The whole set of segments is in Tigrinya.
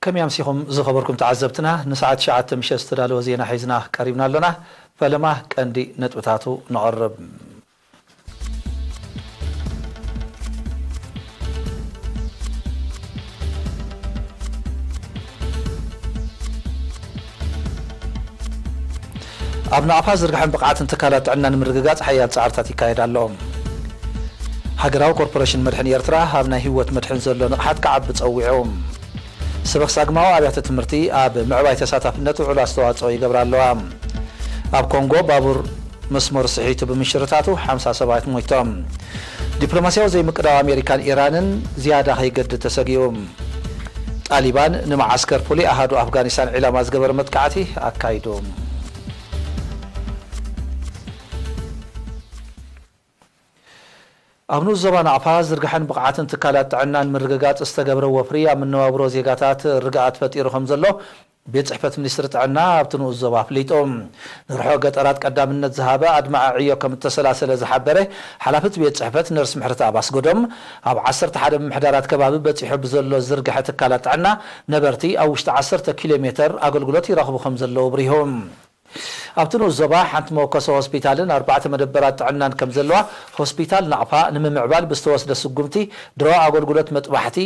ከመይ ኣምሲኹም ዝኸበርኩም ተዓዘብትና፣ ንሰዓት ትሽዓተ ምሸት ዝተዳለወ ዜና ሒዝና ቀሪብና ኣሎና። ፈለማ ቀንዲ ነጥብታቱ ነቕርብ። ኣብ ናቕፋ ዝርግሐን ብቕዓትን ትካላት ጥዕና ንምርግጋጽ ሓያል ጻዕርታት ይካየድ ኣሎ። ሃገራዊ ኮርፖሬሽን መድሕን ኤርትራ ኣብ ናይ ህይወት መድሕን ዘሎ ንቕሓት ክዓቢ ጸዊዑ። ሰበኽ ሳግማዊ ኣብያተ ትምህርቲ ኣብ ምዕባይ ተሳታፍነት ውዕል ኣስተዋጽኦ ይገብራ ኣለዋ። ኣብ ኮንጎ ባቡር መስመር ስሒቱ ብምሽርታቱ ሓምሳ ሰባት ሞይቶም። ዲፕሎማስያዊ ዘይምቅዳው ኣሜሪካን ኢራንን ዝያዳ ከይገድድ ተሰጊኡ። ጣሊባን ንመዓስከር ፍሉይ ኣሃዱ ኣፍጋኒስታን ዒላማ ዝገበረ መጥቃዕቲ ኣካይዱ። ኣብ ንኡስ ዞባ ናቕፋ ዝርግሐን ብቕዓትን ትካላት ጥዕናን ምርግጋጽ ዝተገብረ ወፍሪ ኣብ መነባብሮ ዜጋታት ርግኣት ፈጢሩ ከም ዘሎ ቤት ጽሕፈት ሚኒስትሪ ጥዕና ኣብቲ ንኡስ ዞባ ኣፍሊጡ። ንርሑቕ ገጠራት ቀዳምነት ዝሃበ ኣድማዒ ዕዮ ከም እተሰላሰለ ዝሓበረ ሓላፊ እቲ ቤት ጽሕፈት ነርስ ምሕረተኣብ ኣስገዶም፣ ኣብ ዓሰርተ ሓደ ምምሕዳራት ከባቢ በጺሑ ብዘሎ ዝርግሐ ትካላት ጥዕና ነበርቲ ኣብ ውሽጢ ዓሰርተ ኪሎ ሜተር ኣገልግሎት ይረኽቡ ከም ዘለዉ ኣብሪሁ። ኣብቲ ንኡስ ዞባ ሓንቲ መወከሲ ሆስፒታልን ኣርባዕተ መደበራት ጥዕናን ከም ዘለዋ፣ ሆስፒታል ናቕፋ ንምምዕባል ብዝተወስደ ስጉምቲ ድሮ ኣገልግሎት መጥባሕቲ፣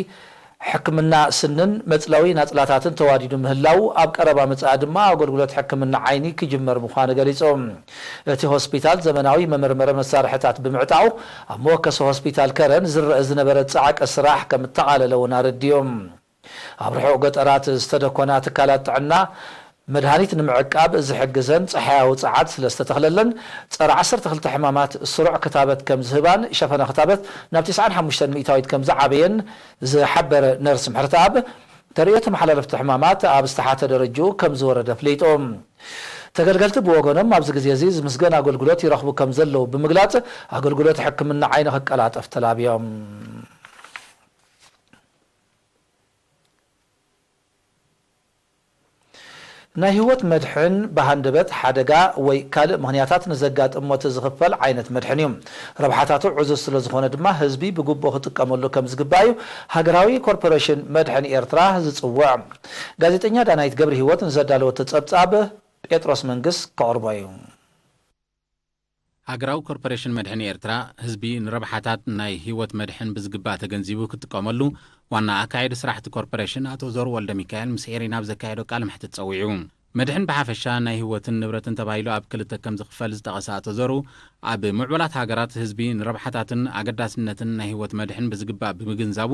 ሕክምና ስንን መጽለዊ ናጽላታትን ተዋዲዱ ምህላዉ፣ ኣብ ቀረባ መጻኢ ድማ ኣገልግሎት ሕክምና ዓይኒ ክጅመር ምዃኑ ገሊጹ። እቲ ሆስፒታል ዘመናዊ መመርመሪ መሳርሕታት ብምዕጣቑ፣ ኣብ መወከሲ ሆስፒታል ከረን ዝረአ ዝነበረ ጻዕቂ ስራሕ ከም እተቓለለ እውን ኣረዲኡ። ኣብ ርሑቕ ገጠራት ዝተደኮና ትካላት ጥዕና መድሃኒት ንምዕቃብ ዝሕግዘን ጸሓያዊ ጸዓት ስለ ዝተተኽለለን፣ ጸረ ዓሰርተ ክልተ ሕማማት ስሩዕ ክታበት ከም ዝህባን ሸፈነ ክታበት ናብ ተስዓን ሓሙሽተን ሚእታዊት ከም ዝዓበየን ዝሓበረ ነርስ ምሕረተኣብ፣ ተርእዮ ተመሓላለፍቲ ሕማማት ኣብ ዝተሓተ ደረጅኡ ከም ዝወረደ ኣፍሊጡ። ተገልገልቲ ብወገኖም ኣብዚ ግዜ እዚ ዝምስገን ኣገልግሎት ይረኽቡ ከም ዘለዉ ብምግላጽ፣ ኣገልግሎት ሕክምና ዓይኒ ክቀላጠፍ ተላብዮም። ናይ ህይወት መድሕን ብሃንደበት ሓደጋ ወይ ካልእ ምኽንያታት ንዘጋጥም ሞት ዝኽፈል ዓይነት መድሕን እዩ። ረብሓታቱ ዕዙዝ ስለ ዝኾነ ድማ ህዝቢ ብግቡእ ክጥቀመሉ ከም ዝግባእ እዩ ሃገራዊ ኮርፖሬሽን መድሕን ኤርትራ ዝጽውዕ። ጋዜጠኛ ዳናይት ገብረ ህይወት ንዘዳለወቶ ጸብጻብ ጴጥሮስ መንግስ ከቕርቦ እዩ። ሃገራዊ ኮርፖሬሽን መድሕን ኤርትራ፣ ህዝቢ ንረብሓታት ናይ ህይወት መድሕን ብዝግባእ ተገንዚቡ ክጥቀመሉ፣ ዋና ኣካያዲ ስራሕቲ ኮርፖሬሽን ኣቶ ዞሩ ወልደሚካኤል ምስ ኤሪና ኣብ ዘካየዶ ቃለ መሕትት ጸዊዑ። መድሕን ብሓፈሻ ናይ ህይወትን ንብረትን ተባሂሉ ኣብ ክልተ ከም ዝኽፈል ዝጠቐሰ ኣቶ ዞሩ፣ ኣብ ምዕቡላት ሃገራት ህዝቢ ንረብሓታትን ኣገዳስነትን ናይ ህይወት መድሕን ብዝግባእ ብምግንዛቡ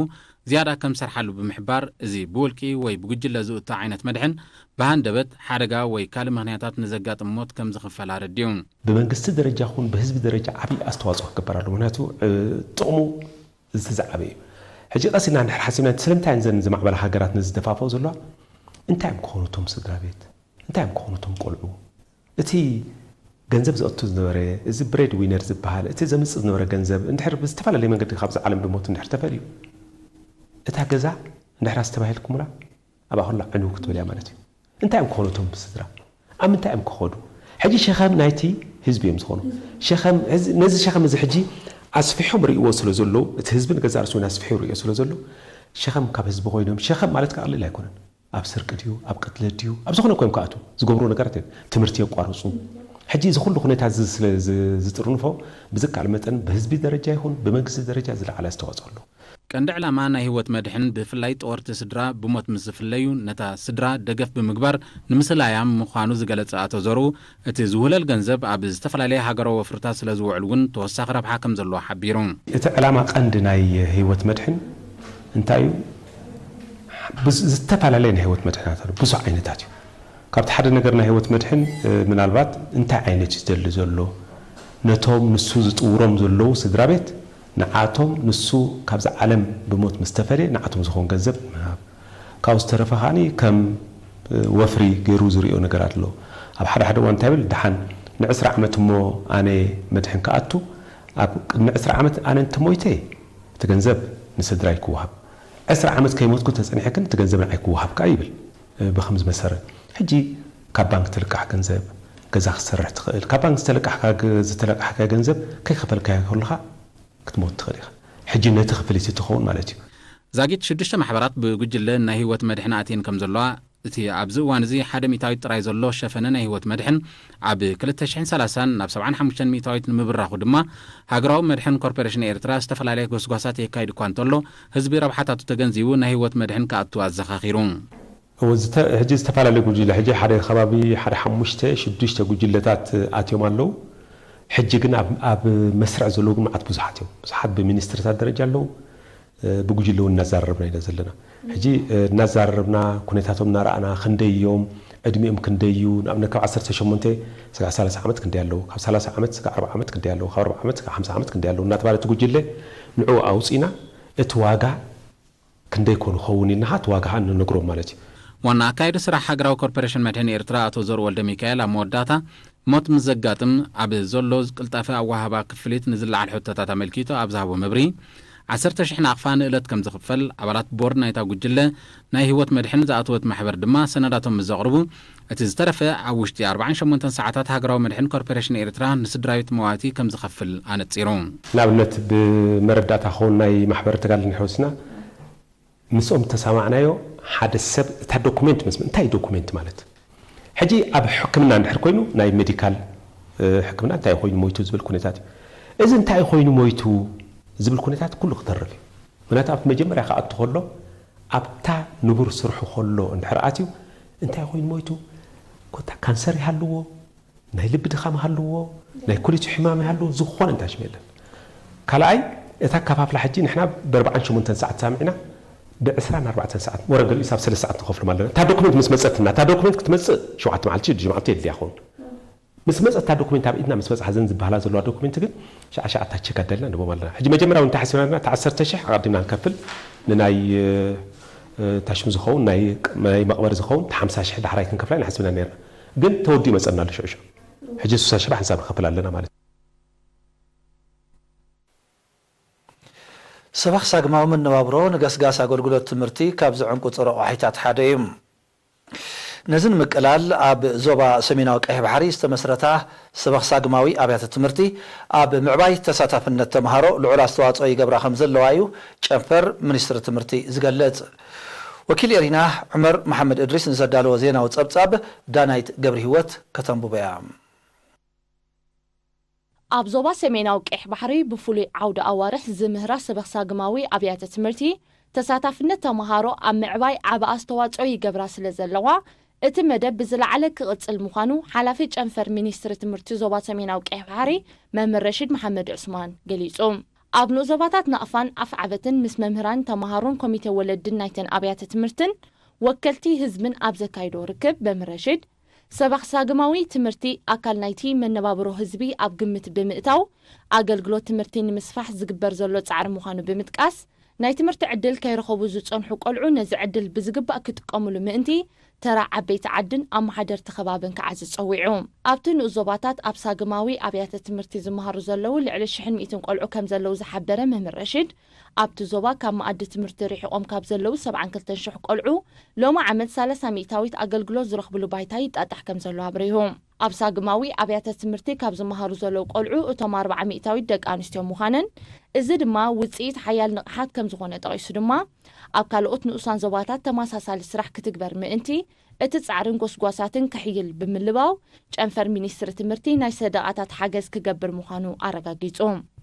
ዝያዳ ከም ዝሰርሓሉ ብምሕባር፣ እዚ ብውልቂ ወይ ብጉጅለ ዝእቶ ዓይነት መድሕን ብሃንደበት፣ ሓደጋ ወይ ካልእ ምኽንያታት ንዘጋጥም ሞት ከም ዝኽፈል ኣረዲኡ። ብመንግስቲ ደረጃ ኹን ብህዝቢ ደረጃ ዓብዪ ኣስተዋፅኦ ክግበር ኣሎ። ምኽንያቱ፣ እ፣ ጥቕሙ እቲ ዝዓበየ እዩ። ሕጂ ቀስ ኢልና እንድሕር ሓሲብና፣ ስለምንታይ እየን እዘን ዝማዕበላ ሃገራት ነዚ ዝደፋፍኦ ዘለዋ? እንታይ እዮም ክኾኑ እቶም ስድራ ቤት? እንታይ እዮም ክኾኑ እቶም ቆልዑ? እቲ ገንዘብ ዘእቱ ዝነበረ፣ እዚ ብሬድ ዊነር ዝበሃል፣ እቲ ዘምጽእ ዝነበረ ገንዘብ፣ እንድሕር ብዝተፈላለየ መንገዲ ካብዚ ዓለም ብሞት እንድሕር ተፈልዩ፣ እታ ገዛ እንድሕር ኣስተባሂልኩምላ፣ ኣብኣ ኩላ ዕንው ክትብል እያ ማለት እዩ። እንታይ እዮም ክኾኑ እቶም ስድራ? ኣብ ምንታይ እዮም ክኸዱ? ሕጂ ሸኸም ናይቲ ህዝቢ እዮም ዝኾኑ። ሸኸም፣ እዚ፣ ነዚ ሸኸም እዚ ሕጂ ኣስፊሖም ርእይዎ ስለ ዘለዉ፣ እቲ ህዝቢ ንገዛእ ርእሱ እውን ኣስፊሑ ይርእዮ ስለ ዘሎ፣ ሸኸም ካብ ህዝቢ ኮይኖም፣ ሸኸም ማለት ከኣ ቀሊል ኣይኮነን። ኣብ ስርቂ ድዩ፣ ኣብ ቅትለት ድዩ፣ ኣብ ዝኾነ ኮይም ክኣትዉ ዝገብርዎ ነገራት እዮም። ትምህርቲ የቋርጹ። ሕጂ እዚ ኩሉ ኩነታት እዚ ስለ ዝ-፣ ዝጥርንፎ፣ ብዝከኣል መጠን ብህዝቢ ደረጃ ይኹን ብመንግስቲ ደረጃ ዝለዓለ ኣስተዋጽኦ ኣለዎ። ቀንዲ ዕላማ ናይ ህይወት መድሕን ብፍላይ ጠወርቲ ስድራ ብሞት ምስ ዝፍለዩ ነታ ስድራ ደገፍ ብምግባር ንምስላያ ምዃኑ ዝገለጸ ኣቶ ዘሩ፣ እቲ ዝውህለል ገንዘብ ኣብ ዝተፈላለየ ሃገራዊ ወፍርታት ስለ ዝውዕል እውን ተወሳኺ ረብሓ ከም ዘለዎ ሓቢሩ። እቲ ዕላማ ቀንዲ ናይ ህይወት መድሕን እንታይ እዩ? ብዝ-፣ ዝተፈላለየ ናይ ህይወት መድሕናት ኣሎ፣ ብዙሕ ዓይነታት እዩ። ካብቲ ሓደ ነገር ናይ ህይወት መድሕን፣ እ፣ ምናልባት እንታይ ዓይነት እዩ ዝደሊ ዘሎ? ነቶም ንሱ ዝጥውሮም ዘለዉ ስድራ ቤት፣ ንዓቶም ንሱ ካብዛ ዓለም ብሞት ምስ ተፈልየ፣ ንዓቶም ዝኸውን ገንዘብ ምሃብ። ካብኡ ዝተረፈ ከኣኒ ከም፣ እ፣ ወፍሪ ገይሩ ዝርእዮ ነገር ኣሎ። ኣብ ሓደ ሓደ እዋን እንታይ ይብል? ደሓን ንዕስራ ዓመት እሞ ኣነ መድሕን ክኣቱ፣ ኣብ ቅድሚ ዕስራ ዓመት ኣነ እንተሞይተ እቲ ገንዘብ ንስድራይ ክወሃብ፣ ዕስራ ዓመት ከይሞትኩ ተጸኒሐ ግን እቲ ገንዘብ ንዓይ ክወሃብ ከኣ ይብል። እ፣ ብኸምዚ መሰረት ሕጂ ካብ ባንክ ትልቃሕ ገንዘብ፣ ገዛ ክትሰርሕ ትኽእል። ካብ ባንክ ዝተለቃሕካ ገ-፣ ዝተለቃሕካ ገንዘብ ከይከፈልካዮ ከለኻ ክትሞት ትኽእል ኢኻ። ሕጂ ነቲ ክፍሊት ትኸውን ማለት እዩ። ዛጊት ሽዱሽተ ማሕበራት ብጉጅለ ናይ ህይወት መድሕን ኣትየን ከም ዘለዋ፣ እቲ ኣብዚ እዋን እዚ ሓደ ሚእታዊት ጥራይ ዘሎ ሸፈነ ናይ ህይወት መድሕን ኣብ ክልተ ሽሕን ሰላሳን ናብ ሰብዓን ሓሙሽተን ሚእታዊት ንምብራኹ ድማ ሃገራዊ መድሕን ኮርፖሬሽን ኤርትራ ዝተፈላለየ ጎስጓሳት የካይድ እኳ እንተሎ፣ ህዝቢ ረብሓታቱ ተገንዚቡ ናይ ህይወት መድሕን ክኣቱ ኣዘኻኺሩ። እዎ፣ ዝተ-፣ ሕጂ ዝተፈላለየ ጉጅለ፣ ሕጂ ሓደ ከባቢ ሓደ ሓሙሽተ ሽዱሽተ ጉጅለታት ኣትዮም ኣለዉ። ሕጂ ግን ኣብ፣ ኣብ መስርዕ ዘለዉ ግን መዓት ብዙሓት እዮም። ብዙሓት ብሚኒስትርታት ደረጃ ኣለዉ። እ፣ ብጉጅለ እውን እናዘራረብና ኢና ዘለና። ሕጂ፣ እ፣ እናዘራረብና፣ ኩነታቶም እናረኣና፣ ክንደይ እዮም፣ ዕድሚኦም ክንደይ እዩ፣ ንኣብነት ካብ ዓሰርተ ሸሞንተ ስጋዕ ሰላሳ ዓመት ክንደይ ኣለዉ፣ ካብ ሰላሳ ዓመት ስጋዕ ኣርብዓ ዓመት ክንደይ ኣለዉ፣ ካብ ኣርብዓ ዓመት ስጋዕ ሓምሳ ዓመት ክንደይ ኣለዉ እናተባለ እቲ ጉጅለ ንዕኡ ኣውፂእና፣ እቲ ዋጋ ክንደይ ኮን ክኸውን ኢልና እቲ ዋጋ ከዓ ንነግሮም ማለት እዩ። ዋና ኣካያዲ ስራሕ ሃገራዊ ኮርፖሬሽን መድሕን ኤርትራ ኣቶ ዘሩ ወልደ ሚካኤል ኣብ መወዳእታ፣ ሞት ምስ ዘጋጥም ኣብ ዘሎ ቅልጣፈ ኣወሃህባ ክፍሊት ንዝለዓል ሕቶታት ኣመልኪቱ ኣብ ዝሃቦ መብርሂ፣ ዓሰርተ ሽሕ ናቕፋ ንእለት ከም ዝኽፈል ኣባላት ቦርድ ናይታ ጉጅለ ናይ ህይወት መድሕን ዝኣተወት ማሕበር ድማ ሰነዳቶም ምስ ዘቕርቡ፣ እቲ ዝተረፈ ኣብ ውሽጢ ኣርባዓን ሸሞንተን ሰዓታት ሃገራዊ መድሕን ኮርፖሬሽን ኤርትራ ንስድራቤት መዋቲ ከም ዝኸፍል ኣነጺሩ። ንኣብነት ብመረዳእታ ክኸውን ናይ ማሕበር ተጋድሎ እንድሕር ወሲድና ምስኦም ተሰማዕናዮ ሓደ ሰብ እታ ዶኩሜንት ምስ እንታይ ዶኩሜንት ማለት ሕጂ ኣብ ሕክምና እንድሕር ኮይኑ ናይ ሜዲካል እ፣ ሕክምና እንታይ ኮይኑ ሞይቱ ዝብል ኩነታት እዩ። እዚ እንታይ ኮይኑ ሞይቱ ዝብል ኩነታት ኩሉ ክተርፍ እዩ። ምክንያቱ ኣብቲ መጀመርያ ክኣቱ ከሎ ኣብታ ንቡር ስርሑ ከሎ እንድሕር ኣትዩ እንታይ ኮይኑ ሞይቱ ኮታ ካንሰር ይሃልዎ ናይ ልቢ ድኻም ይሃልዎ ናይ ኩሊቱ ሕማም ይሃልዎ ዝኾነ እንታይ ሽም የለን። ካልኣይ እታ ኣከፋፍላ ሕጂ ንሕና ብኣርባዓን ሸሞንተን ሰዓት ሳሚዕና ብዕስራን ኣርባዕተን ሰዓት ወረ ገሊኡ ሳብ ሰለስተ ሰዓት ንኸፍሎም ኣለና። እታ ዶክመንት ምስ መጸትና እታ ዶክመንት ክትመጽእ ሸውዓተ መዓልቲ ሽዱሽተ መዓልቲ የድልያ ክኸውን ምስ መጸት እታ ዶክመንት ኣብ ኢድና ምስ በጽሓ ዘን ዝበሃላ ዘለዋ ዶክመንት ግን ሸዓ ሸዓ እታ ቸክ ኣዳልና ንቦም ኣለና። ሕጂ መጀመርያ እውን እንታይ ሓሲብና ኣለና? እታ ዓሰርተ ሽሕ ኣቐዲምና ንከፍል ንናይ እ፣ ታሽም ዝኸውን ናይ ናይ መቕበሪ ዝኸውን ሓምሳ ሽሕ ዳሕራይ ክንከፍላ ኢና ሓሲብና ነርና። ግን ተወዲኡ መጸና ኣሎ ሽዑ ሽዑ። ሕጂ ስሳ ሽሕ ሓንሳብ ንከፍል ኣለና ማለት እዩ። ሰባኽ ሳግማዊ መነባብሮ ንገስጋስ ኣገልግሎት ትምህርቲ ካብ ዝዕንቁ ጸረ ቋሒታት ሓደ እዩ። ነዚ ንምቅላል ኣብ ዞባ ሰሜናዊ ቀይሕ ባሕሪ ዝተመስረታ ሰበኽ ሳግማዊ ኣብያተ ትምህርቲ ኣብ ምዕባይ ተሳታፍነት ተምሃሮ ልዑል ኣስተዋፅኦ ይገብራ ከም ዘለዋ እዩ ጨንፈር ሚኒስትሪ ትምህርቲ ዝገልፅ። ወኪል ኤሪና ዑመር መሓመድ እድሪስ ንዘዳለዎ ዜናዊ ፀብፃብ ዳናይት ገብረ ህይወት ከተንብቦ እያ። ኣብ ዞባ ሰሜናዊ ቀይሕ ባሕሪ ብፍሉይ ዓውዲ ኣዋርሕ ዝምህራ ሰበኽ ሳግማዊ ኣብያተ ትምህርቲ ተሳታፍነት ተምሃሮ ኣብ ምዕባይ ዓቢ ኣስተዋፅኦ ይገብራ ስለ ዘለዋ እቲ መደብ ብዝለዓለ ክቕፅል ምዃኑ ሓላፊ ጨንፈር ሚኒስትሪ ትምህርቲ ዞባ ሰሜናዊ ቀይሕ ባሕሪ መምህር ረሺድ መሓመድ ዑስማን ገሊፁ። ኣብ ንኡስ ዞባታት ናቕፋን ኣፍዓበትን ምስ መምህራን ተምሃሮን ኮሚቴ ወለድን ናይተን ኣብያተ ትምህርትን ወከልቲ ህዝብን ኣብ ዘካይዶ ርክብ መምህር ረሺድ ሰባኽ ሳግማዊ ትምህርቲ ኣካል ናይቲ መነባብሮ ህዝቢ ኣብ ግምት ብምእታው ኣገልግሎት ትምህርቲ ንምስፋሕ ዝግበር ዘሎ ፃዕሪ ምዃኑ ብምጥቃስ ናይ ትምህርቲ ዕድል ከይረኸቡ ዝፀንሑ ቆልዑ ነዚ ዕድል ብዝግባእ ክጥቀምሉ ምእንቲ ተራ ዓበይቲ ዓድን ኣመሓደርቲ ከባብን ክዓዝዝ ፀዊዑ። ኣብቲ ንኡስ ዞባታት ኣብ ሳግማዊ ኣብያተ ትምህርቲ ዝመሃሩ ዘለዉ ልዕሊ ሽሕን ሚእትን ቆልዑ ከም ዘለዉ ዝሓበረ መምህር ረሺድ ኣብቲ ዞባ ካብ መኣዲ ትምህርቲ ርሒቖም ካብ ዘለዉ ሰብዓን ክልተን ሽሕ ቆልዑ ሎሚ ዓመት ሰላሳ ሚእታዊት ኣገልግሎት ዝረኽብሉ ባይታ ይጣጣሕ ከም ዘሎ ኣብሪሁ። ኣብ ሳግማዊ ኣብያተ ትምህርቲ ካብ ዝመሃሩ ዘለዉ ቆልዑ እቶም ኣርብዓ ሚእታዊት ደቂ ኣንስትዮ ምዃነን እዚ ድማ ውፅኢት ሓያል ንቕሓት ከም ዝኾነ ጠቒሱ ድማ ኣብ ካልኦት ንኡሳን ዞባታት ተመሳሳሊ ስራሕ ክትግበር ምእንቲ እቲ ጻዕርን ጎስጓሳትን ክሕይል ብምልባው፣ ጨንፈር ሚኒስትሪ ትምህርቲ ናይ ሰደቓታት ሓገዝ ክገብር ምዃኑ ኣረጋጊጹ።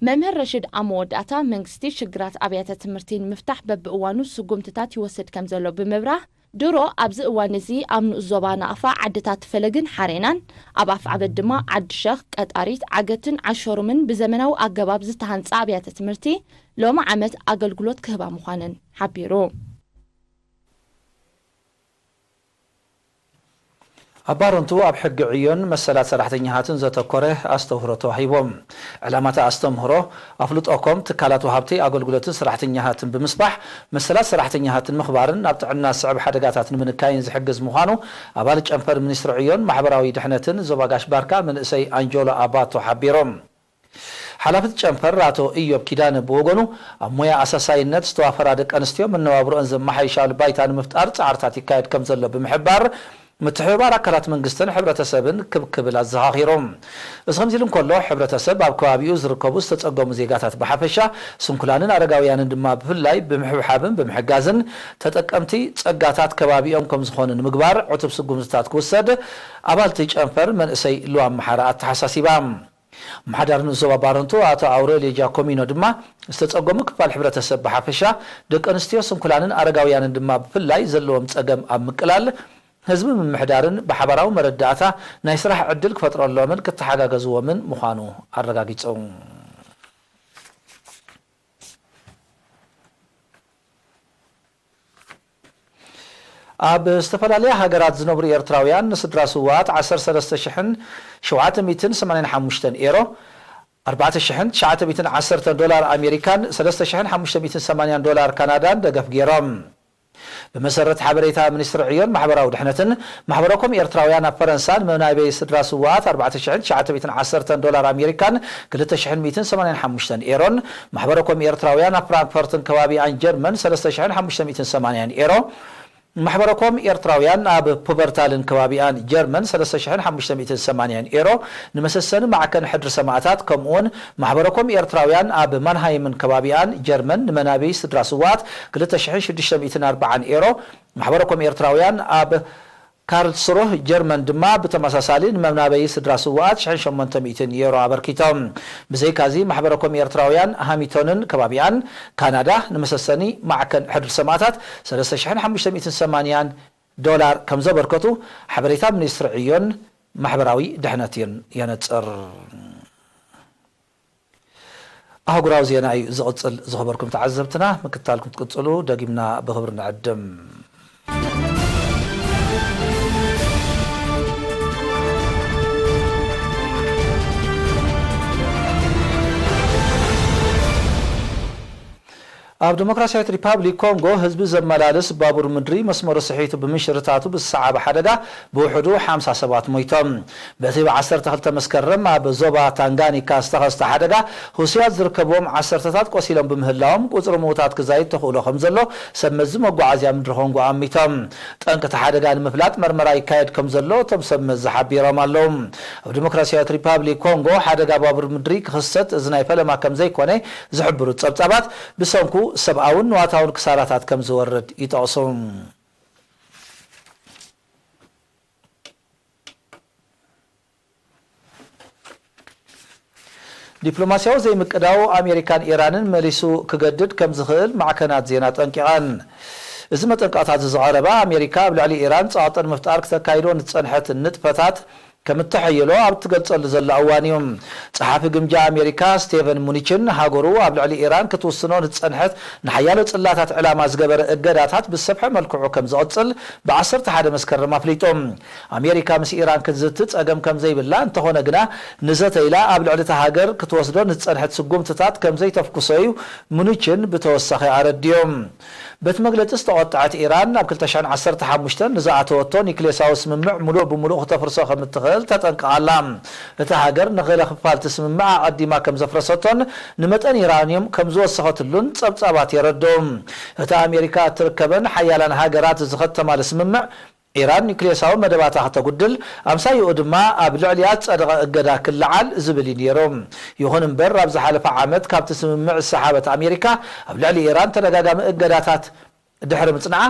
መምህር ረሽድ ኣብ መወዳእታ፣ መንግስቲ ሽግራት ኣብያተ ትምህርቲ ንምፍታሕ በብእዋኑ ስጉምትታት ይወስድ ከምዘሎ ብምብራህ፣ ድሮ ኣብዚ እዋን እዚ ኣብ ንኡስ ዞባ ናቕፋ ዓድታት ፈለግን ሓሬናን፣ ኣብ ኣፍዓበት ድማ ዓዲ ሸኽ፣ ቀጣሪት፣ ዓገትን ዓሸሩምን ብዘመናዊ ኣገባብ ዝተሃንጻ ኣብያተ ትምህርቲ ሎሚ ዓመት ኣገልግሎት ክህባ ምዃነን ሓቢሩ። ኣብ ባረንቱ ኣብ ሕጊ ዕዮን መሰላት ሰራሕተኛታትን ዘተኮረ ኣስተምህሮ ተዋሂቦም። ዕላማታ ኣስተምህሮ ኣፍልጦ ኮም ትካላት ወሃብቲ ኣገልግሎትን ሰራሕተኛታትን ብምስፋሕ መሰላት ሰራሕተኛታትን ምኽባርን ናብ ጥዕና ዝስዕብ ሓደጋታት ንምንካይን ዝሕግዝ ምዃኑ ኣባል ጨንፈር ሚኒስትሪ ዕዮን ማሕበራዊ ድሕነትን ዞባ ጋሽ ባርካ መንእሰይ ኣንጆሎ ኣባቶ ሓቢሮም። ሓላፊ እቲ ጨንፈር ኣቶ ኢዮብ ኪዳነ ብወገኑ፣ ኣብ ሞያ ኣሳሳይነት ዝተዋፈራ ደቂ ኣንስትዮ መነባብሮአን ዘመሓይሻሉ ባይታ ንምፍጣር ጻዕርታት ይካየድ ከም ዘሎ ብምሕባር፣ ምትሕብባር ኣካላት መንግስትን ሕብረተሰብን ክብ ክብል ኣዘኻኺሩ። እዚ ከምዚ ኢሉ እንከሎ፣ ሕብረተሰብ ኣብ ከባቢኡ ዝርከቡ ዝተጸገሙ ዜጋታት ብሓፈሻ፣ ስንኩላንን ኣረጋውያንን ድማ ብፍላይ ብምሕብሓብን ብምሕጋዝን፣ ተጠቀምቲ ጸጋታት ከባቢኦም ከም ዝኾኑ ንምግባር ዕቱብ ስጉምትታት ክውሰድ ኣባልቲ ጨንፈር መንእሰይ ሉዋ ኣምሓራ ኣተሓሳሲባ። ኣመሓዳሪ ንኡስ ዞባ ባረንቱ ኣቶ ኣውረልዮ ጃኮሚኖ ድማ፣ ዝተጸገሙ ክፋል ሕብረተሰብ ብሓፈሻ፣ ደቂ ኣንስትዮ ስንኩላንን ኣረጋውያንን ድማ ብፍላይ ዘለዎም ጸገም ኣብ ምቅላል፣ ህዝቢ ምምሕዳርን ብሓባራዊ መረዳእታ ናይ ስራሕ ዕድል ክፈጥረሎምን ክተሓጋገዝዎምን ምዃኑ ኣረጋጊጹ። ኣብ ዝተፈላለያ ሃገራት ዝነብሩ ኤርትራውያን ንስድራ ስውኣት ዓሰርተ ሰለስተ ሽሕን ሸውዓተ ሚእትን ሰማንያን ሓሙሽተን ኤሮ፣ ኣርባዕተ ሽሕን ትሽዓተ ሚእትን ዓሰርተን ዶላር ኣሜሪካን ሰለስተ ሽሕን ሓሙሽተ ሚእትን ሰማንያን ዶላር ካናዳን ደገፍ ገይሮም። ብመሰረት ሓበሬታ ሚኒስትሪ ዕዮን ማሕበራዊ ድሕነትን፣ ማሕበረኮም ኤርትራውያን ኣብ ፈረንሳ ንመናበይ ስድራ ስውኣት ኣርባዕተ ሽሕን ትሽዓተ ሚእትን ዓሰርተን ዶላር ኣሜሪካን ክልተ ሽሕን ሚእትን ሰማንያን ሓሙሽተን ኤሮን፣ ማሕበረኮም ኤርትራውያን ኣብ ፍራንክፈርትን ከባቢኣን ጀርመን ሰለስተ ሽሕን ሓሙሽተ ሚእትን ሰማንያን ኤሮ፣ ማሕበረኮም ኤርትራውያን ኣብ ፑበርታልን ከባቢኣን ጀርመን ሰለስተ ሽሕን ሓሙሽተ ሚእትን ሰማንያን ኤሮ፣ ንመሰሰኒ ማዕከን ሕድሪ ሰማእታት፣ ከምኡውን ማሕበረኮም ኤርትራውያን ኣብ ማንሃይምን ከባቢኣን ጀርመን ንመናብይ ስድራ ስውኣት ክልተ ሽሕን ሽዱሽተ ሚእትን ኣርባዓን ኤሮ፣ ማሕበረኮም ኤርትራውያን ኣብ ካርልስሩህ ጀርመን ድማ ብተመሳሳሊ ንመናበይ ስድራ ስውኣት ሽሕን ሸሞንተ ሚእትን ኤሮ ኣበርኪቶም። ብዘይካዚ ማሕበረኮም ኤርትራውያን ሃሚቶንን ከባቢኣን ካናዳ ንመሰሰኒ ማዕከን ሕድሪ ሰማእታት ሰለስተ ሽሕን ሓሙሽተ ሚእትን ሰማንያን ዶላር ከም ዘበርከቱ ሓበሬታ ሚኒስትሪ ዕዮን ማሕበራዊ ድሕነትን የነጽር። ኣህጉራዊ ዜና እዩ ዝቕጽል። ዝኸበርኩም ተዓዘብትና፣ ምክትታልኩም ክትቅጽሉ ደጊምና ብኽብሪ ንዕድም። ኣብ ዲሞክራሲያዊት ሪፓብሊክ ኮንጎ፣ ህዝቢ ዘመላልስ ባቡር ምድሪ መስመሩ ስሒቱ ብምንሽርታቱ ብዝሰዓበ ሓደጋ ብውሕዱ ሓምሳ ሰባት ሞይቶም። በቲ ብ ዓሰርተ ክልተ መስከረም ኣብ ዞባ ታንጋኒካ ዝተኸስተ ሓደጋ፣ ህሱያት ዝርከብዎም ዓሰርተታት ቆሲሎም ብምህላዎም፣ ቁጽሪ ምዉታት ክዛይድ ተኽእሎ ከም ዘሎ ሰብ መዚ መጓዓዝያ ምድሪ ኮንጎ ኣሚቶም። ጠንቂ እቲ ሓደጋ ንምፍላጥ መርመራ ይካየድ ከም ዘሎ እቶም ሰብ መዚ ሓቢሮም ኣለዉ። ኣብ ዲሞክራሲያዊት ሪፓብሊክ ኮንጎ፣ ሓደጋ ባቡር ምድሪ ክኽሰት እዚ ናይ ፈለማ ከም ዘይኮነ ዝሕብሩ ጸብጻባት፣ ብሰንኩ ሰብኣውን ንዋታውን ክሳራታት ከም ዝወርድ ይጠቕሱ። ዲፕሎማስያዊ ዘይምቅዳው ኣሜሪካን ኢራንን መሊሱ ክገድድ ከም ዝኽእል ማዕከናት ዜና ጠንቂቐን። እዚ መጠንቀቕታ እዚ ዝቐረበ፣ ኣሜሪካ ኣብ ልዕሊ ኢራን ጸቕጢ ንምፍጣር ክተካይዶ ንዝጸንሐት ንጥፈታት ከም እተሐየሎ ኣብ እትገልጸሉ ዘላ እዋን እዩ። ጸሓፊ ግምጃ ኣሜሪካ ስቴቨን ሙኒችን፣ ሃገሩ ኣብ ልዕሊ ኢራን ክትውስኖ ንዝጸንሐት ንሓያሎ ጽላታት ዕላማ ዝገበረ እገዳታት ብዝሰፍሐ መልክዑ ከም ዝቕጽል ብ ዓሰርተ ሓደ መስከረም ኣፍሊጡ። ኣሜሪካ ምስ ኢራን ክትዝቲ ጸገም ከም ዘይብላ፣ እንተኾነ ግና ንዘተ ኢላ ኣብ ልዕሊ እታ ሃገር ክትወስዶ ንዝጸንሐት ስጉምትታት ከም ዘይተፍኩሶ እዩ ሙኒችን ብተወሳኺ ኣረዲኡ። በቲ መግለጺ ዝተቖጠዐት ኢራን፣ ኣብ ክልተ ሽሕን ዓሰርተ ሓሙሽተን ንዝኣተወቶ ኒክሌሳዊ ስምምዕ ምሉእ ብምሉእ ክተፍርሶ ከም እትኽእል ተጠንቅቕ ኣላ። እታ ሃገር ንገለ ክፋል እቲ ስምምዕ ኣቐዲማ ከም ዘፍረሰቶን ንመጠን ዩራንዩም ከም ዝወሰኸትሉን ጸብጻባት የረድኡ። እቲ ኣሜሪካ እትርከበን ሓያላን ሃገራት ዝኸተማሉ ስምምዕ፣ ኢራን ኒክሌሳዊ መደባታ ከተጉድል፣ ኣምሳይኡ ድማ ኣብ ልዕሊኣ ዝጸደቐ እገዳ ክለዓል ዝብል እዩ ነይሩ። ይኹን እምበር፣ ኣብ ዝሓለፈ ዓመት ካብቲ ስምምዕ ዝሰሓበት ኣሜሪካ፣ ኣብ ልዕሊ ኢራን ተደጋጋሚ እገዳታት ድሕሪ ምጽንዓ፣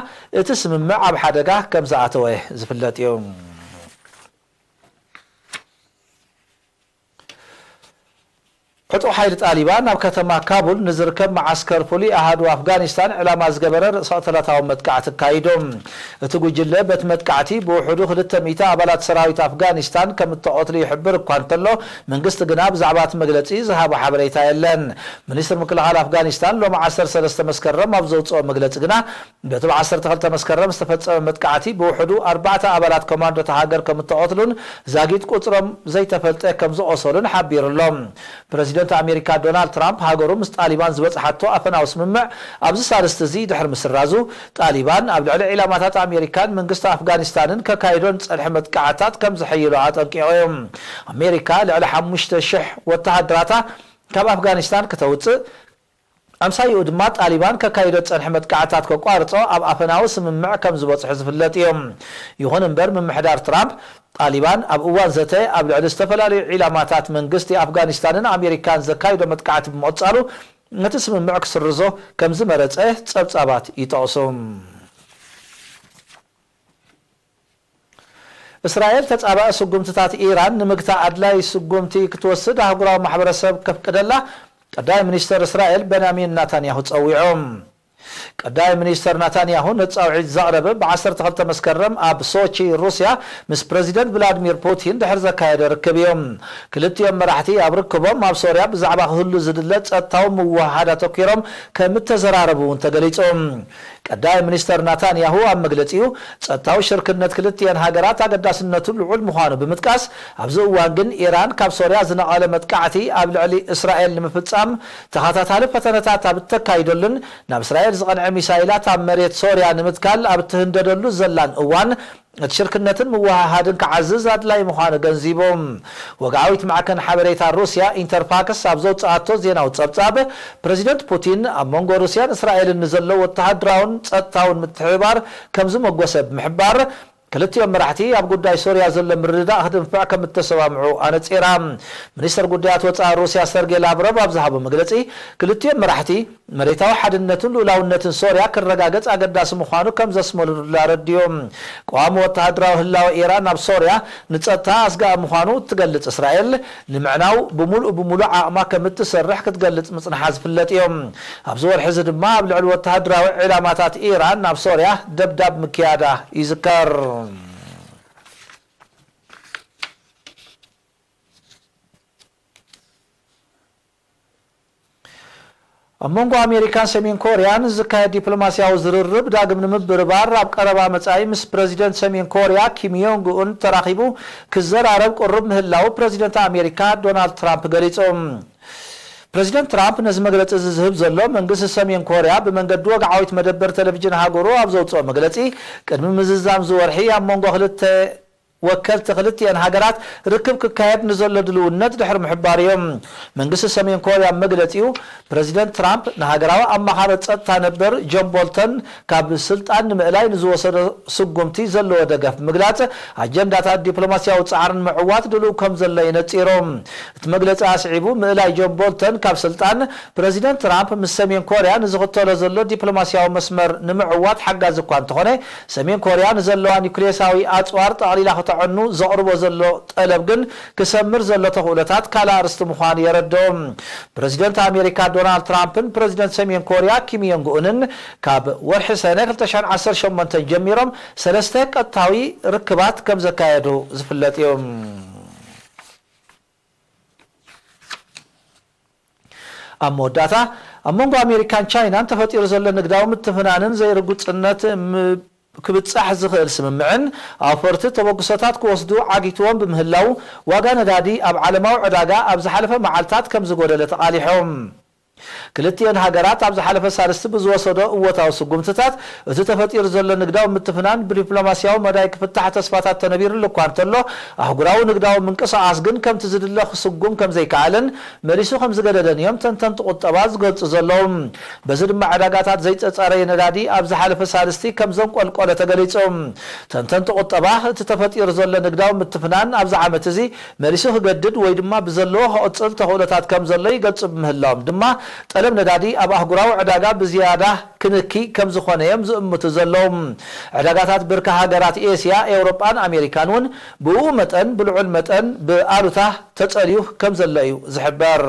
እቲ ስምምዕ ኣብ ሓደጋ ከም ዝኣተወ ዝፍለጥ እዩ። ዕጡቕ ሓይሊ ጣሊባን ኣብ ከተማ ካቡል ንዝርከብ መዓስከር ፍሉይ ኣሃዱ ኣፍጋኒስታን ዕላማ ዝገበረ ርእሰ ቅተላታዊ መጥቃዕቲ ኣካይዱ። እቲ ጉጅለ በቲ መጥቃዕቲ ብውሕዱ ክልተ ሚእቲ ኣባላት ሰራዊት ኣፍጋኒስታን ከም እተቐትሉ ይሕብር እኳ እንተሎ፣ መንግስቲ ግና ብዛዕባ እቲ መግለጺ ዝሃቦ ሓበሬታ የለን። ሚኒስትሪ ምክልኻል ኣፍጋኒስታን ሎሚ ዓሰርተ ሰለስተ መስከረም ኣብ ዘውጽኦ መግለጺ ግና፣ በቲ ብ ዓሰርተ ክልተ መስከረም ዝተፈጸመ መጥቃዕቲ ብውሕዱ ኣርባዕተ ኣባላት ኮማንዶ እታ ሃገር ከም እተቐትሉን ዛጊት ቁጽሮም ዘይተፈልጠ ከም ዝቖሰሉን ሓቢሩ ኣሎ። ፕረዚደንት ኣሜሪካ ዶናልድ ትራምፕ፣ ሃገሩ ምስ ጣሊባን ዝበጽሓቶ ኣፈናዊ ስምምዕ ኣብዚ ሳልስቲ እዚ ድሕሪ ምስራዙ፣ ጣሊባን ኣብ ልዕሊ ዒላማታት ኣሜሪካን መንግስቲ ኣፍጋኒስታንን ከካይዶ ዝጸንሐ መጥቃዕትታት ከም ዝሕይሎ ኣጠንቂቑ እዩ። ኣሜሪካ ልዕሊ ሓሙሽተ ሽሕ ወተሃደራታ ካብ ኣፍጋኒስታን ከተውፅእ፣ ኣምሳይኡ ድማ ጣሊባን ከካይዶ ዝፀንሐ መጥቃዕታት ከቋርጾ ኣብ ኣፈናዊ ስምምዕ ከም ዝበፅሑ ዝፍለጥ እዩ። ይኹን እምበር፣ ምምሕዳር ትራምፕ ጣሊባን ኣብ እዋን ዘተ ኣብ ልዕሊ ዝተፈላለዩ ዒላማታት መንግስቲ ኣፍጋኒስታንን ኣሜሪካን ዘካይዶ መጥቃዕቲ ብምቕጻሉ፣ ነቲ ስምምዕ ክስርዞ ከም ዝመረጸ ጸብጻባት ይጠቕሱ። እስራኤል ተጻባኢ ስጉምትታት ኢራን ንምግታእ ኣድላዪ ስጉምቲ ክትወስድ ኣህጉራዊ ማሕበረሰብ ከፍቅደላ ቀዳማይ ሚኒስተር እስራኤል በንያሚን ናታንያሁ ጸዊዑ። ቀዳማይ ሚኒስተር ናታንያሁ ነቲ ጻውዒት ዘቕረበ ብ ዓሰርተ ክልተ መስከረም ኣብ ሶቺ ሩስያ ምስ ፕረዚደንት ቭላድሚር ፑቲን ድሕሪ ዘካየዶ ርክብ እዩ። ክልቲኦም መራሕቲ ኣብ ርክቦም ኣብ ሶርያ ብዛዕባ ክህሉ ዝድለ ጸጥታዊ ምውህሃድ ኣተኲሮም ከም እተዘራረቡ እውን ተገሊጹ። ቀዳማይ ሚኒስተር ናታንያሁ ኣብ መግለጺኡ፣ ጸጥታዊ ሽርክነት ክልቲኤን ሃገራት ኣገዳስነቱ ልዑል ምዃኑ ብምጥቃስ፣ ኣብዚ እዋን ግን ኢራን ካብ ሶርያ ዝነቐለ መጥቃዕቲ ኣብ ልዕሊ እስራኤል ንምፍጻም ተኸታታሊ ፈተነታት ኣብ እተካይደሉን ናብ እስራኤል ዝቐንዐ ሚሳይላት ኣብ መሬት ሶርያ ንምትካል ኣብ እትህንደደሉ ዘላን እዋን፣ እቲ ሽርክነትን ምውህሃድን ክዓዝዝ ኣድላዪ ምዃኑ ገንዚቡ። ወግዓዊት ማዕከን ሓበሬታ ሩስያ ኢንተርፋክስ ኣብ ዘውጽኣቶ ዜናዊ ጸብጻብ፣ ፕረዚደንት ፑቲን ኣብ መንጎ ሩስያን እስራኤልን ንዘሎ ወተሃደራውን ጸጥታውን ምትሕብባር ከም ዝመጎሰ ብምሕባር፣ ክልቲኦም መራሕቲ ኣብ ጉዳይ ሶርያ ዘሎ ምርድዳእ ክድንፍዕ ከም እተሰማምዑ ኣነጺራ። ሚኒስተር ጉዳያት ወጻኢ ሩስያ ሰርጌ ላቭሮቭ ኣብ ዝሃቦ መግለጺ፣ ክልቲኦም መራሕቲ መሬታዊ ሓድነትን ልኡላውነትን ሶርያ ክረጋገጽ ኣገዳሲ ምዃኑ ከም ዘስመሩሉ ኣረዲኡ። ቀዋሚ ወተሃደራዊ ህላወ ኢራን ኣብ ሶርያ ንጸጥታ ኣስጋኢ ምዃኑ እትገልጽ እስራኤል፣ ንምዕናው ብምሉእ ብምሉእ ዓቕማ ከም እትሰርሕ ክትገልጽ ምጽንሓ ዝፍለጥ እዩ። ኣብዚ ወርሒ እዚ ድማ ኣብ ልዕሊ ወተሃደራዊ ዒላማታት ኢራን ናብ ሶርያ ደብዳብ ምክያዳ ይዝከር። ኣብ መንጎ ኣሜሪካን ሰሜን ኮርያን ዝካየድ ዲፕሎማስያዊ ዝርርብ ዳግም ንምብርባር ኣብ ቀረባ መጻኢ ምስ ፕረዚደንት ሰሜን ኮርያ ኪም ዮንግ ኡን ተራኺቡ ክዘራረብ ቅሩብ ምህላው ፕረዚደንት ኣሜሪካ ዶናልድ ትራምፕ ገሊጹ። ፕረዚደንት ትራምፕ ነዚ መግለጺ እዚ ዝህብ ዘሎ፣ መንግስቲ ሰሜን ኮርያ ብመንገዲ ወግዓዊት መደበር ቴሌቪዥን ሃገሩ ኣብ ዘውጽኦ መግለጺ፣ ቅድሚ ምዝዛም ዝወርሒ ኣብ መንጎ ክልተ ወከልቲ ክልቲኤን ሃገራት ርክብ ክካየድ ንዘሎ ድልውነት ድሕሪ ምሕባር እዩ። መንግስቲ ሰሜን ኮርያ ኣብ መግለጺኡ፣ ፕረዚደንት ትራምፕ ንሃገራዊ ኣማኻሪ ጸጥታ ነበር ጆን ቦልተን ካብ ስልጣን ንምእላይ ንዝወሰዶ ስጉምቲ ዘለዎ ደገፍ ብምግላጽ፣ ኣጀንዳታት ዲፕሎማስያዊ ጻዕሪ ንምዕዋት ድሉው ከም ዘሎ እዩ ነጺሩ። እቲ መግለጺ ኣስዒቡ፣ ምእላይ ጆን ቦልተን ካብ ስልጣን፣ ፕረዚደንት ትራምፕ ምስ ሰሜን ኮርያ ንዝኽተሎ ዘሎ ዲፕሎማስያዊ መስመር ንምዕዋት ሓጋዚ እኳ እንተኾነ፣ ሰሜን ኮርያ ንዘለዋ ኒውክሌሳዊ ኣጽዋር ጠቕሊላ ክተዐኑ ዘቕርቦ ዘሎ ጠለብ ግን ክሰምር ዘሎ ተኽእሎታት ካልእ ኣርእስቲ ምዃኑ የረድኡ። ፕረዚደንት ኣሜሪካ ዶናልድ ትራምፕን ፕረዚደንት ሰሜን ኮርያ ኪም ዮንግ ኡንን ካብ ወርሒ ሰነ ክልተ ሽሕን ዓሰርተ ሸሞንተን ጀሚሮም ሰለስተ ቀጥታዊ ርክባት ከም ዘካየዱ ዝፍለጥ እዩ። ኣብ መወዳእታ፣ ኣብ መንጎ ኣሜሪካን ቻይናን ተፈጢሩ ዘሎ ንግዳዊ ምትፍናንን ዘይርጉጽነት ም-፣ ክብጻሕ ዝኽእል ስምምዕን ኣውፈርቲ ተበግሶታት ክወስዱ ዓጊትዎም ብምህላው፣ ዋጋ ነዳዲ ኣብ ዓለማዊ ዕዳጋ ኣብ ዝሓለፈ መዓልታት ከም ዝጎደለ ተቓሊሖም። ክልቲኤን ሃገራት ኣብ ዝሓለፈ ሳልስቲ ብዝወሰዶ እወታዊ ስጉምትታት፣ እቲ ተፈጢሩ ዘሎ ንግዳዊ ምትፍናን ብዲፕሎማስያዊ መዳይ ክፍታሕ ተስፋታት ተነቢሩሉ እኳ እንተሎ፣ ኣህጉራዊ ንግዳዊ ምንቅስቓስ ግን ከምቲ ዝድለ ክስጉም ከም ዘይከኣለን መሊሱ ከም ዝገደደን እዮም ተንተንቲ ቁጠባ ዝገልጹ ዘለዉ። በዚ ድማ ዕዳጋታት ዘይጸጸረየ ነዳዲ ኣብ ዝሓለፈ ሳልስቲ ከም ዘንቆልቆለ ተገሊጹ። ተንተንቲ ቁጠባ፣ እቲ ተፈጢሩ ዘሎ ንግዳዊ ምትፍናን ኣብዚ ዓመት እዚ መሊሱ ክገድድ ወይ ድማ ብዘለዎ ክቕጽል ተኽእሎታት ከም ዘሎ ይገልጹ ብምህላዎም ድማ፣ ጠለብ ነዳዲ ኣብ ኣህጉራዊ ዕዳጋ ብዝያዳ ክንኪ ከም ዝኾነ እዮም ዝእምቱ ዘለዉ። ዕዳጋታት ብርኪ ሃገራት ኤስያ፣ ኤውሮጳን ኣሜሪካን እውን ብእኡ መጠን ብልዑል መጠን ብኣሉታ ተጸልዩ ከም ዘሎ እዩ ዝሕበር።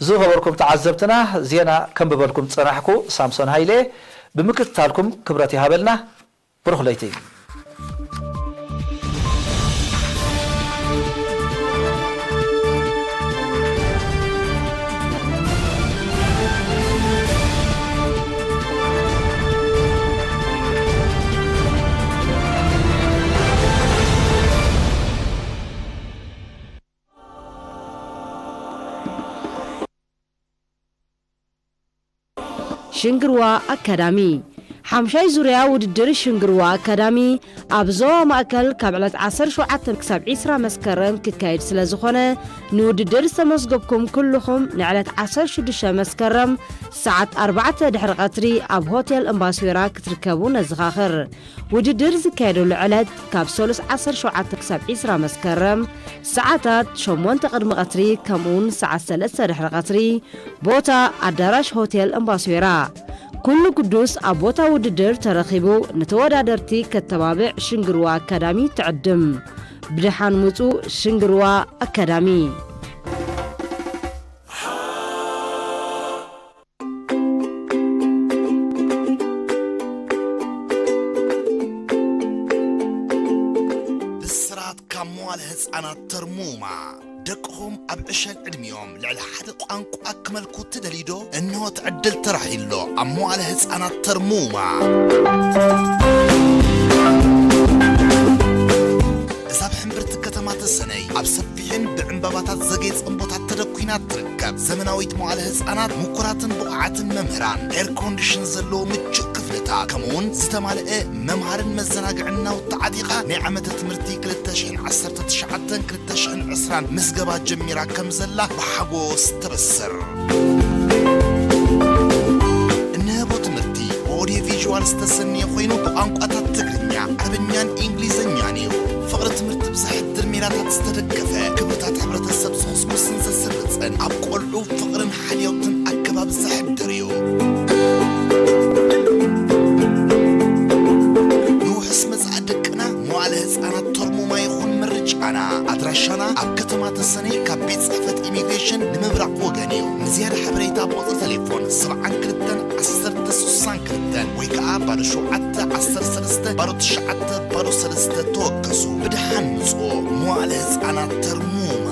ዝኸበርኩም ተዓዘብትና፣ ዜና ከንብበልኩም ዝጸናሕኩ ሳምሶን ሃይለ። ብምክትታልኩም ክብረት ይሃበልና። ብሩኽ ለይቲ። ሽንግርዋ ኣካዳሚ፣ ሓምሻይ ዙርያ ውድድር ሽንግርዋ ኣካዳሚ ኣብ ዞባ ማእከል ካብ ዕለት ዓሰርተ ሸውዓተ ክሳብ ዕስራ መስከረም ክካየድ ስለ ዝኾነ፣ ንውድድር ዝተመዝገብኩም ኩልኹም ንዕለት ዓሰርተ ሽዱሽተ መስከረም ሰዓት ኣርባዕተ ድሕሪ ቀትሪ ኣብ ሆቴል እምባስዌራ ክትርከቡ ነዘኻኽር። ውድድር ዝካየደሉ ዕለት ካብ ሰሉስ ዓሰርተ ሸውዓተ ክሳብ ዕስራ መስከረም ሰዓታት ሸሞንተ ቅድሚ ቀትሪ፣ ከምኡውን ሰዓት ሰለስተ ድሕሪ ቀትሪ፣ ቦታ ኣዳራሽ ሆቴል እምባስዌራ። ኩሉ ግዱስ ኣብ ቦታ ውድድር ተረኺቡ ንተወዳደርቲ ከተባብዕ ሽንግርዋ ኣካዳሚ ትዕድም። ብደሓን ምጹ ሽንግርዋ ኣካዳሚ። ብስራት ካብ መዋለ ህጻናት ተርሙማ። ደቅኹም ኣብ ዕሸል ዕድሚኦም ልዕሊ ሓደ ቋንቋ ክመልኩ ትደልዩ ዶ? እንሆ እቲ ዕድል ተራእዩ ኣሎ ኣብ መዋለ ህጻናት ተርሙማ። እዛ ኣብ ሕምብርቲ ከተማ ተሰነይ ኣብ ሰፊሕን ብዕምባባታት ዘጌጸን ቦታ ተደኲና ትርከብ ዘመናዊት መዋለ ህጻናት፣ ምኩራትን ብቑዓትን መምህራን፣ ኤር ኮንዲሽን ዘለዎ ምቹእ ክፍልታት፣ ከምኡውን ዝተማልአ መምሃርን መዘናግዕን ናውቲ ዓጢቓ ናይ ዓመተ ትምህርቲ ክልተ ሽሕን ዓሰርተ ትሽዓተን ክልተ ሽሕን ዕስራን ምዝገባ ጀሚራ ከም ዘላ ብሓጎስ ተበስር። እንህቦ ትምህርቲ ብኦዲዮ ቪዥዋል ዝተሰነየ ኮይኑ ብቋንቋታት ትግርኛ፣ ዓረብኛን እንግሊዝኛን እዩ። ፍቕሪ ትምህርቲ ብዘሕድር ሜላታት ዝተደገፈ፣ ክብርታት ሕብረተሰብ ዝኹስኩስን ዘስርጽን፣ ኣብ ቆልዑ ፍቕርን ሓልዮትን ኣገባብ ዘሕድር እዩ። ንውሑስ መጻኢ ደቅና መዋእለ ህጻናት ተርሙማ ይኹን ምርጫና። ኣድራሻና ኣብ ከተማ ተሰነይ ካብ ቤት ጽሕፈት ኢሚግሬሽን ንምብራቕ ወገን እዩ። ንዝያዳ ሓበሬታ ብቁጽሪ ቴሌፎን ሰብዓን ክልተን ዓሰርተ ስሳን ክልተን ወይ ከኣ ባዶ ሸውዓተ ዓሰርተ ሰለስተ ባዶ ትሽዓተ ባዶ ሰለስተ ተወከሱ። ብደሓን ምጽኦ። መዋእለ ህጻናት ተርሙማ።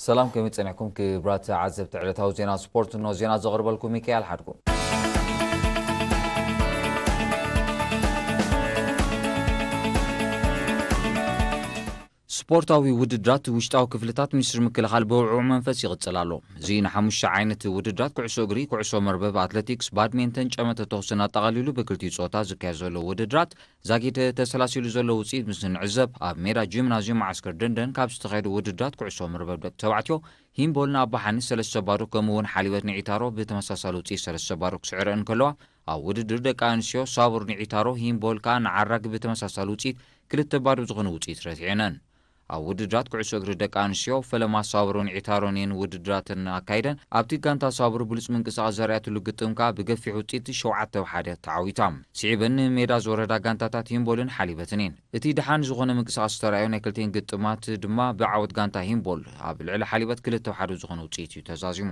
ሰላም፣ ከመይ ጸኒሕኩም ክቡራት ተዓዘብቲ ዕለታዊ ዜና ስፖርት? እነሆ ዜና ዘቕርበልኩም ሚካኤል ሓድጉ። ስፖርታዊ ውድድራት ውሽጣዊ ክፍልታት ሚኒስትሪ ምክልኻል ብውዕዉዕ መንፈስ ይቕጽል ኣሎ። እዚ ንሓሙሽተ ዓይነት ውድድራት ኩዕሶ እግሪ፣ ኩዕሶ መርበብ፣ ኣትሌቲክስ፣ ባድሜንተን፣ ጨመተ ተኹስን ኣጠቓሊሉ ብክልቲኡ ጾታ ዝካየድ ዘሎ ውድድራት ዛጊድ ተሰላሲሉ ዘሎ ውጽኢት ምስ ንዕዘብ፣ ኣብ ሜዳ ጂምናዝዩም መዓስከር ደንደን ካብ ዝተኻየዱ ውድድራት ኩዕሶ መርበብ ደቂ ተባዕትዮ ሂምቦል ንኣባሓኒ ሰለስተ ባዶ ከምኡ እውን ሓሊበት ንዒታሮ ብተመሳሳሊ ውጽኢት ሰለስተ ባዶ ክስዕረን እንከለዋ፣ ኣብ ውድድር ደቂ ኣንስትዮ ሳቡር ንዒታሮ ሂምቦል ከኣ ንዓራግ ብተመሳሳሊ ውጽኢት ክልተ ባዶ ዝኾነ ውጽኢት ረቲዐነን። ኣብ ውድድራት ኩዕሶ እግሪ ደቂ ኣንስትዮ ፈለማ ሳቡርን ዒታሮን እየን ውድድራተን ኣካይደን። ኣብቲ ጋንታ ሳቡር ብሉጽ ምንቅስቓስ ዘርኣየትሉ ግጥም ከኣ ብገፊሕ ውጽኢት ሸውዓተ ብ ሓደ ተዓዊታ። ስዒበን ንሜዳ ዝወረዳ ጋንታታት ሂምቦልን ሓሊበትን እየን። እቲ ደሓን ዝኾነ ምንቅስቓስ ዝተራእዮ ናይ ክልቲኤን ግጥማት ድማ ብዓወት ጋንታ ሂምቦል ኣብ ልዕሊ ሓሊበት ክልተ ብ ሓደ ዝኾነ ውጽኢት እዩ ተዛዚሙ።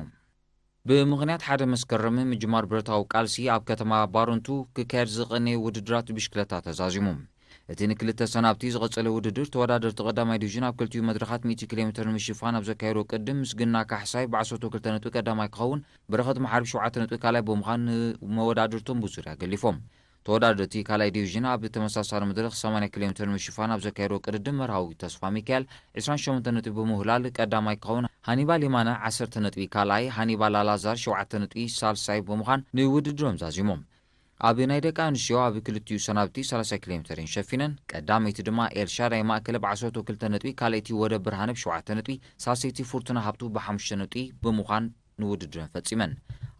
ብምኽንያት ሓደ መስከረም ምጅማር ብረታዊ ቃልሲ ኣብ ከተማ ባረንቱ ክካየድ ዝቐነየ ውድድራት ብሽክለታ ተዛዚሙ። እቲ ንክልተ ሰናብቲ ዝቐጸለ ውድድር ተወዳደርቲ ቀዳማይ ዲቪዥን ኣብ ክልቲኡ መድረኻት ሚእቲ ኪሎ ሜትር ንምሽፋን ኣብ ዘካየዶ ቅድም ምስግና ካሕሳይ ብዓሰርተ ክልተ ነጥቢ ቀዳማይ ክኸውን፣ በረኸት መሓሪ ብሸውዓተ ነጥቢ ካልኣይ ብምዃን ንመወዳድርቶም ብዙርያ ገሊፎም። ተወዳደርቲ ካልኣይ ዲቪዥን ኣብ ተመሳሳሊ መድረኽ ሰማንያ ኪሎ ሜትር ንምሽፋን ኣብ ዘካየዶ ቅድድም መርሃዊ ተስፋ ሚካኤል ዕስራን ሸሞንተ ነጥቢ ብምውላል ቀዳማይ ክኸውን፣ ሃኒባል የማነ ዓሰርተ ነጥቢ ካልኣይ፣ ሃኒባል ኣላዛር ሸውዓተ ነጥቢ ሳልሳይ ብምዃን ንውድድሮም ዛዚሞም። ኣብ ናይ ደቂ ኣንስትዮ ኣብ ክልቲኡ ሰናብቲ ሰላሳ ኪሎ ሜተር እየን ሸፊነን። ቀዳመይቲ ድማ ኤልሻዳይ ማእከለ ብዓሰርተ ክልተ ነጥቢ፣ ካልኣይቲ ወደ ብርሃነ ብሸውዓተ ነጥቢ፣ ሳልሰይቲ ፍርቱና ሃብቱ ብሓሙሽተ ነጥቢ ብምዃን ንውድድረን ፈጺመን።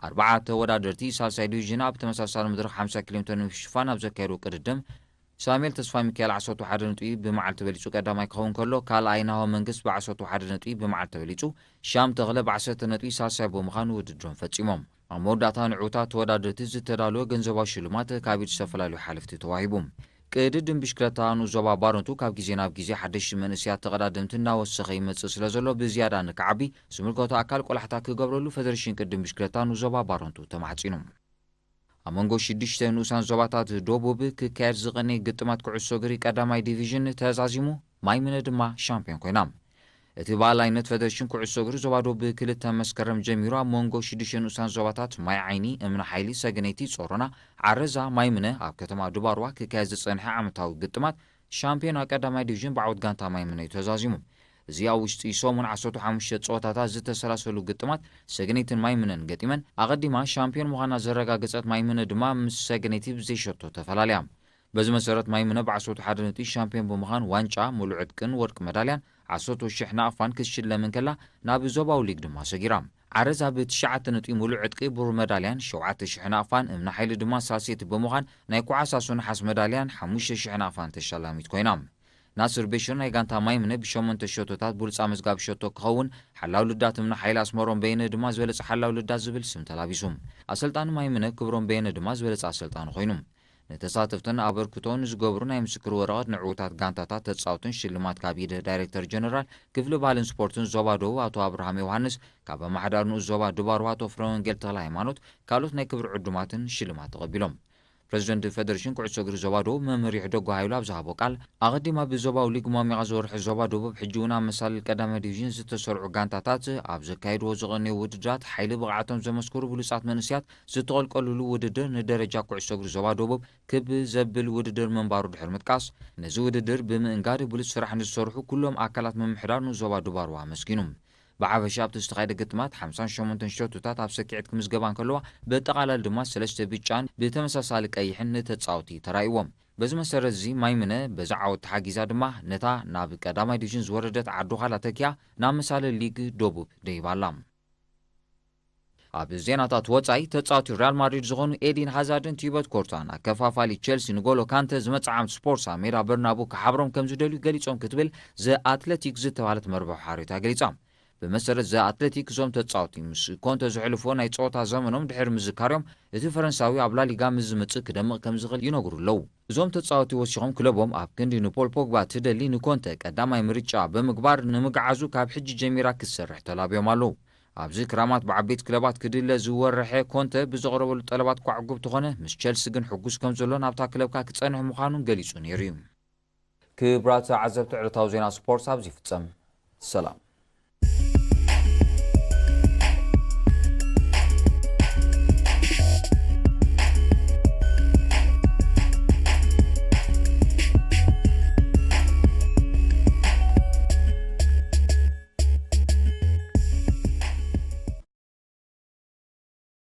ኣርባዓ ተወዳደርቲ ሳልሳይ ዲቪዥን ኣብ ተመሳሳሊ መድረኽ ሓምሳ ኪሎ ሜተር ንምሽፋን ኣብ ዘካየድዎ ቅድድም ሳሙኤል ተስፋ ሚካኤል ዓሰርተ ሓደ ነጥቢ ብመዓልቲ በሊጹ ቀዳማይ ክኸውን ከሎ፣ ካልኣይ ናሆ መንግስት ብዓሰርተ ሓደ ነጥቢ ብመዓልቲ ተበሊጹ፣ ሻም ተኽለ ብዓሰርተ ነጥቢ ሳልሳይ ብምዃን ውድድሮም ፈጺሞም። ኣብ መወዳእታ ንዕዉታት ተወዳደርቲ ዝተዳለወ ገንዘባዊ ሽልማት ካብ ኢድ ዝተፈላለዩ ሓለፍቲ ተዋሂቡ። ቅድድም ብሽክለታ ንኡስ ዞባ ባረንቱ ካብ ግዜ ናብ ግዜ ሓደሽቲ መንእሰያት ተቐዳደምቲ እናወሰኸ ይመጽእ ስለ ዘሎ፣ ብዝያዳ ንክዓቢ ዝምልከቶ ኣካል ቆላሕታ ክገብረሉ ፌደሬሽን ቅድድም ብሽክለታ ንኡስ ዞባ ባረንቱ ተማሕጺኑ። ኣብ መንጎ ሽዱሽተ ንኡሳን ዞባታት ደቡብ ክካየድ ዝቐነየ ግጥማት ኩዕሶ እግሪ ቀዳማይ ዲቪዥን ተዛዚሙ፣ ማይምነ ድማ ሻምፒዮን ኮይና። እቲ ብኣላይነት ፌደሬሽን ኩዕሶ እግሪ ዞባ ደቡብ ክልተ መስከረም ጀሚሩ ኣብ መንጎ ሽዱሽተ ንኡሳን ዞባታት ማይ ዓይኒ፣ እምኒ ሓይሊ፣ ሰገነይቲ፣ ጾሮና፣ ዓረዛ፣ ማይምነ ኣብ ከተማ ድባርዋ ክካየድ ዝጸንሐ ዓመታዊ ግጥማት ሻምፒዮና ቀዳማይ ዲቪዥን ብዓወት ጋንታ ማይምነ እዩ ተዛዚሙ። እዚ ኣብ ውሽጢ ሰሙን ዓሰርተ ሓሙሽተ ጸወታታት ዝተሰላሰሉ ግጥማት ሰገነይትን ማይምነን ገጢመን፣ ኣቐዲማ ሻምፒዮን ምዃና ዘረጋገጸት ማይምነ ድማ ምስ ሰገነይቲ ብዘይሸቶ ተፈላለያ። በዚ መሰረት ማይምነ ብዓሰርተ ሓደ ነጥቢ ሻምፒዮን ብምዃን ዋንጫ፣ ሙሉእ ዕጥቅን ወርቂ መዳልያን ዓሰርተ ሽሕ ናቕፋን ክትሽለም እንከላ፣ ናብ ዞባዊ ሊግ ድማ ሰጊራ። ዓረዛ ብትሽዓተ ነጥቢ ሙሉእ ዕጥቂ፣ ብሩር መዳልያን ሸውዓተ ሽሕ ናቕፋን፣ እምኒ ሓይሊ ድማ ሳልሰይቲ ብምዃን ናይ ኳዕሳሱ ነሓስ መዳልያን ሓሙሽተ ሽሕ ናቕፋን ተሸላሚት ኮይና። ናስር ቤሽር ናይ ጋንታ ማይምነ ብሸሞንተ ሸቶታት ብሉጽ ኣመዝጋቢ ሸቶ ክኸውን፣ ሓላው ልዳት እምኒ ሓይሊ ኣስመሮም በየነ ድማ ዝበለጸ ሓላው ልዳት ዝብል ስም ተላቢሱ። ኣሰልጣኒ ማይምነ ክብሮም በየነ ድማ ዝበለጸ ኣሰልጣኒ ኮይኑ። ንተሳተፍትን ኣበርክቶ ንዝገብሩ ናይ ምስክር ወረቐት ንዕዉታት ጋንታታት ተጻውትን ሽልማት ካብ ኢድ ዳይሬክተር ጀነራል ክፍሊ ባህልን ስፖርትን ዞባ ደቡብ ኣቶ ኣብርሃም ዮሃንስ፣ ካብ ኣመሓዳሪ ንኡስ ዞባ ድባርዋ ኣቶ ፍረወንጌል ተኽለ ሃይማኖት፣ ካልኦት ናይ ክብሪ ዕዱማትን ሽልማት ተቐቢሎም። ፕሬዚደንት ፌደሬሽን ኩዕሶ እግሪ ዞባ ደቡብ መምህር ይሕደጎ ሃይሉ ኣብ ዝሃቦ ቃል፣ ኣቐዲማ ብዞባዊ ሊግ ሞሚቓ ዝወርሒ ዞባ ደቡብ ሕጂ እውን ኣብ መሳልል ቀዳማይ ዲቪዥን ዝተሰርዑ ጋንታታት ኣብ ዘካየድዎ ዝቐነዩ ውድድራት ሓይሊ ብቕዓቶም ዘመስክሩ ብሉጻት መንእሰያት ዝተቐልቀሉሉ ውድድር ንደረጃ ኩዕሶ እግሪ ዞባ ደቡብ ክብ ዘብል ውድድር ምንባሩ ድሕሪ ምጥቃስ፣ ነዚ ውድድር ብምእንጋድ ብሉጽ ስራሕ ንዝሰርሑ ኩሎም ኣካላት ምምሕዳር ንዞባ ድባርዋ ኣመስጊኑ። ብሓፈሻ ኣብቲ ዝተኻየደ ግጥማት ሓምሳን ሸሞንተን ሸቶታት ኣብ ሰኪዔት ክምዝገባ እንከለዋ፣ ብኣጠቓላሊ ድማ ሰለስተ ብጫን ብተመሳሳሊ ቀይሕን ንተጻወቲ ተራእይዎም። በዚ መሰረት እዚ ማይምነ በዚ ዓወት ተሓጊዛ ድማ ነታ ናብ ቀዳማይ ዲቪዥን ዝወረደት ዓዲ ዃላ ተኪያ ናብ መሳልል ሊግ ደቡብ ደይባ ኣላ። ኣብ ዜናታት ወጻኢ፣ ተጻወቲ ሪያል ማድሪድ ዝኾኑ ኤዲን ሃዛርድን ቲቦት ኮርቷን ኣከፋፋሊ ቸልሲ ንጎሎ ካንተ ዝመጽእ ዓመት ስፖርስ ኣብ ሜዳ በርናቡ ክሓብሮም ከም ዝደልዩ ገሊጾም ክትብል ዘ ኣትለቲክ ዝተባህለት መርበብ ሓበሬታ ገሊጻ። ብመሰረት ዘ ኣትለቲክ፣ እዞም ተጻወቲ ምስ ኮንተ ዘሕልፍዎ ናይ ጸወታ ዘመኖም ድሕሪ ምዝካርዮም፣ እቲ ፈረንሳዊ ኣብ ላሊጋ ምስ ዝመጽእ ክደምቕ ከም ዝኽእል ይነግሩ ኣለዉ። እዞም ተጻወቲ ወሲኾም፣ ክለቦም ኣብ ክንዲ ንፖል ፖግባ ትደሊ ንኮንተ ቀዳማይ ምርጫ ብምግባር ንምግዓዙ ካብ ሕጂ ጀሚራ ክትሰርሕ ተላብዮም ኣለዉ። ኣብዚ ክራማት ብዓበይቲ ክለባት ክድለ ዝወረሐ ኮንተ ብዘቕረበሉ ጠለባት ኳዕጉብ ተኾነ፣ ምስ ቸልሲ ግን ሕጉስ ከም ዘሎ ናብታ ክለብካ ክጸንሕ ምዃኑን ገሊጹ ነይሩ እዩ። ክብራት ዓዘብቲ ዕለታዊ ዜና ስፖርት ኣብዚ ይፍጸም። ሰላም።